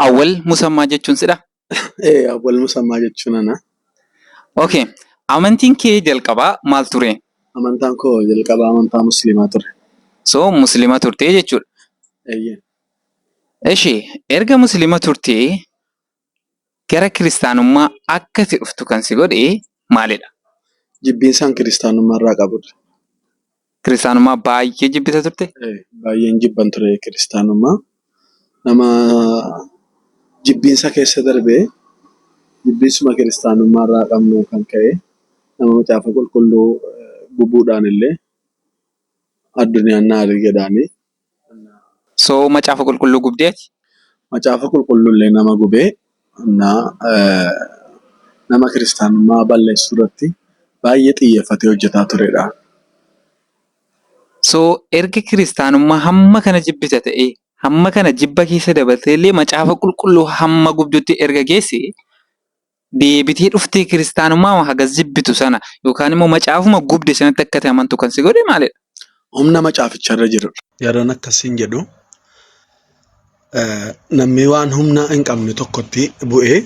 Awwal Musammaa jechuun sidha? Ee, Awwal Musammaa jechuun ana. Okay. Amantiin kee jalqabaa maal ture? Amantaan koo jalqabaa amantaa Musliimaa ture. So Musliima turtee jechuudha. Eeyyee. Eshi, erga Musliima turtee gara kiristaanummaa akka ati dhuftu kan si godhe maalidha? Jibbiinsaan kiristaanummaa irraa qabudha. Kiristaanummaa baay'ee jibbita turte? Baay'een jibban ture kiristaanummaa. Nama jibbiinsa keessa darbee jibbiinsuma kiristaanummaa irraa qabnu kan ka'e nama macaafa qulqulluu gubuudhaan illee addunyaan na argeedhaani. So macaafa qulqulluu gubdee ati? Macaafa qulqulluu illee nama gubee na nama kiristaanummaa balleessuu irratti baay'ee xiyyeeffatee hojjetaa turedha. So erga kiristaanummaa hamma kana jibbita ta'ee hamma kana jibba keessa dabartee illee macaafa qulqulluu hamma gubdutti erga geesse deebitee dhuftee kiristaanummaa hagas jibbitu sana yookaan immoo macaafuma gubde sanatti akka ati amantu kan si godhe maalidha? Humna macaaficharra jirudha. Yeroon akkasiin jedhu namni waan humna hin qabne tokkotti bu'ee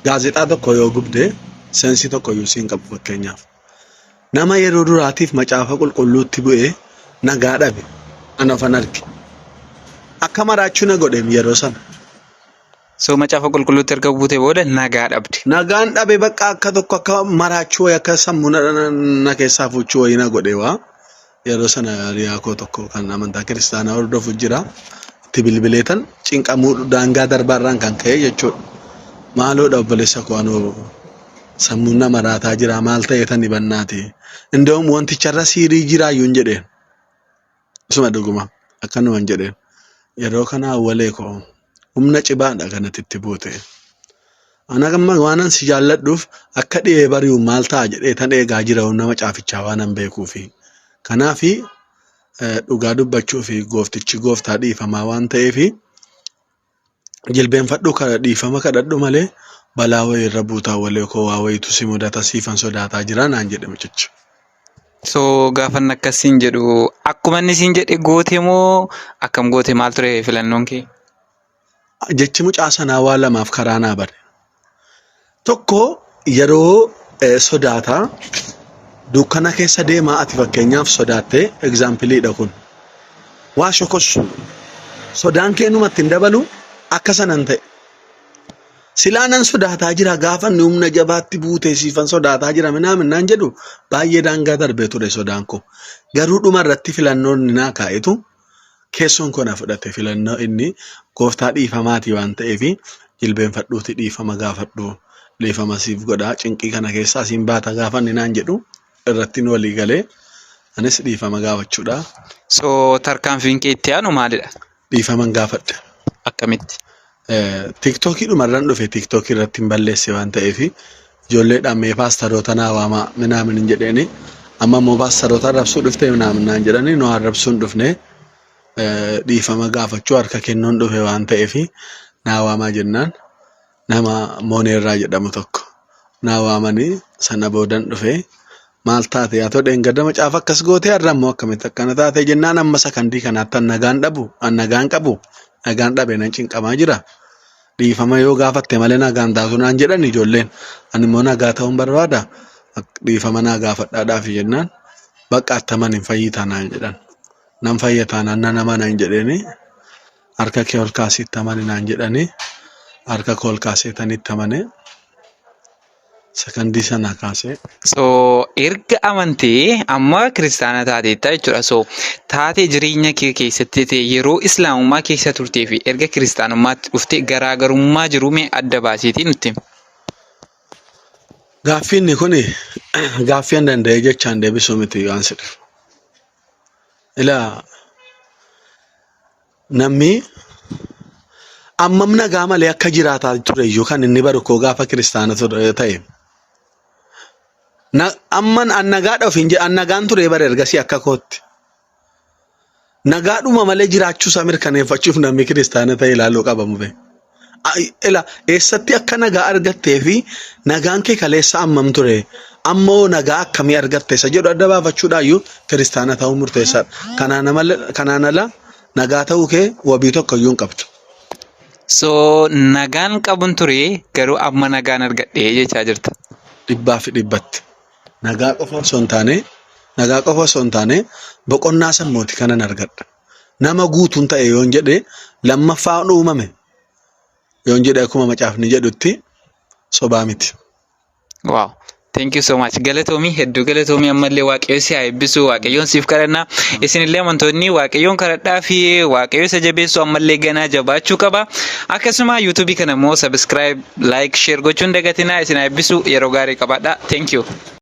gaazexaa tokko yoo gubde seensii tokko iyyuu siin qabu fakkeenyaaf. Nama yeroo duraatiif macaafa qulqulluutti bu'ee nagaa dhabe ana ofan arge. Akka maraachuu na godheem yeroo sana. So macaafa qulqulluutti erga buutee booda nagaa dhabde. Nagaan dhabe bakka akka tokko akka maraachuu wayii akka sammuu na keessaa fuuchuu wayii na godhe waa. Yeroo sana hiriyaa koo tokko kan amantaa kiristaanaa hordofu jira. Itti bilbileetan cinqamuu daangaa darbaarraan kan ka'e jechuudha. Maaloodha obboleessa koo anoo sammuun na maraataa jira maal ta'e tan hibannaati. Indoom wanticharra siirii jiraayyuu hin jedheen. Isuma dhuguma akkanuman jedheen. Yeroo kana awwalee koo humna cimaadha kanatti itti buute. Ana amma waanan si jaalladhuuf akka dhi'ee bari'u maal ta'a jedhee tan eegaa jira humna macaafichaa waanan beekuufi. Kanaafi dhugaa dubbachuufi gooftichi gooftaa dhiifamaa waan ta'eefi jilbeenfadhu dhiifama kadhadhu malee balaa wayii irra buuta awwalee koo waa wayiitu si mudata siifan sodaataa jira naan jedhe mucichi. So gaafa inni akkas siin jedhu akkuma inni siin jedhe goote moo akkam goote maal ture filannoon kee? Jechi mucaa sanaa waa lamaaf karaa naa bare. Tokko yeroo sodaataa dukkana keessa deemaa ati fakkeenyaaf sodaattee egzaampiliidha kun. Waa shokossu. Sodaan kee numatti hin dabalu akka sanan ta'e. Silaa nan sodaataa jira gaafa inni humna jabaatti buutee siifan sodaataa jira minaamin naan jedhu baay'ee daangaa darbee ture sodaan koo. Garuu dhuma irratti filannoon inni naa kaa'etu keessoon koo na fudhate filannoo inni gooftaa dhiifamaati waan ta'eef jilbeenfadhuuti dhiifama gaafadhu dhiifama siif godha cinqii kana keessaa siin baata gaafa inni naan jedhu irrattiin walii galee anis dhiifama gaafachuudha. So tarkaanfiin kee itti aanu maalidha? Dhiifaman gaafadhe. Akkamitti? Tiiktookii dhumarran dhufe tiiktookii irratti hin balleesse waan ta'eef ijoolleedhaan mee paastaroota naa waamaa minaamin hin jedheeni amma immoo paastaroota arrabsuu dhufte minaamin naan jedhani nu arrabsuu hin dhufne dhiifama gaafachuu harka kennuun dhufe waan ta'eef naa waamaa jennaan nama Mooneerraa jedhamu tokko naa waamanii sana boodan dhufe maal taate yaa ta'u dheengadda macaafa akkas gootee har'a immoo akkamitti akkana taate jennaan amma sakandii kanaatti an nagaan dhabu an nagaan qabu nagaan dhabe nan cinqamaa jira. Dhiifama yoo gaafatte malee nagaan taatu naan jedhan ijoolleen ani immoo nagaa ta'uun barbaada dhiifama naa gaafadhaadhaaf jennaan bakka attaman hin fayyitaa naan jedhan nan fayya taanaan nan amana hin jedheeni harka kee ol kaasii itti amani naan jedhanii harka koo ol kaaseetanii itti amane sakandii sanaa kaasee. So erga amantee amma kiristaana taateetta jechuudha. So taatee jireenya kee keessatti ta'e yeroo islaamummaa keessa turtee fi erga kiristaanummaatti dhuftee garaagarummaa jiru mee adda baasiitii nutti himi. Gaaffiin kun gaaffii an danda'ee jechaan deebisuu miti waan si dhufu. Ilaa namni ammam nagaa malee akka jiraataa ture iyyuu kan inni baru koo gaafa kiristaana ta'e. Amman an nagaadha ofiin jedha an nagaan ture bara ergasii akka kootti. Nagaadhuma malee jiraachuu isaa mirkaneeffachuuf namni kiristaana ta'e ilaaluu qaba mube. Ila eessatti akka nagaa argattee fi nagaan kee kaleessa ammam ture ammoo nagaa akkamii argatte isa jedhu adda baafachuudhaayyuu kiristaana ta'uu murteessaadha. Kanaan ala nagaa ta'uu kee wabii tokko iyyuu hin qabdu. So nagaan qabun ture garuu amma nagaan argadhe jechaa jirta. Dhibbaa fi dhibbatti. Nagaa qofa osoo hin taane, nagaa qofa osoo hin taane boqonnaa sammuuti kanan argadha. Nama guutuun ta'e yoon jedhe, lammaffaan uumame yoon jedhe, akkuma macaafni jedhutti sobaa miti. Wow. Thank you so much. Galatoomii, hedduu galatoomii. Ammallee Waaqayyo si haa eebbisu. Waaqayyoon siif kadhanna. Isinillee amantoonni Waaqayyoon kadhadhaa fi Waaqayyo isa jabeessu, ammallee ganaa jabaachuu qaba. Akkasuma YouTube kana immoo subscribe, like, share gochuun dagatinaa. Isin haa eebbisu. Yeroo gaarii qabaadha. Thank you.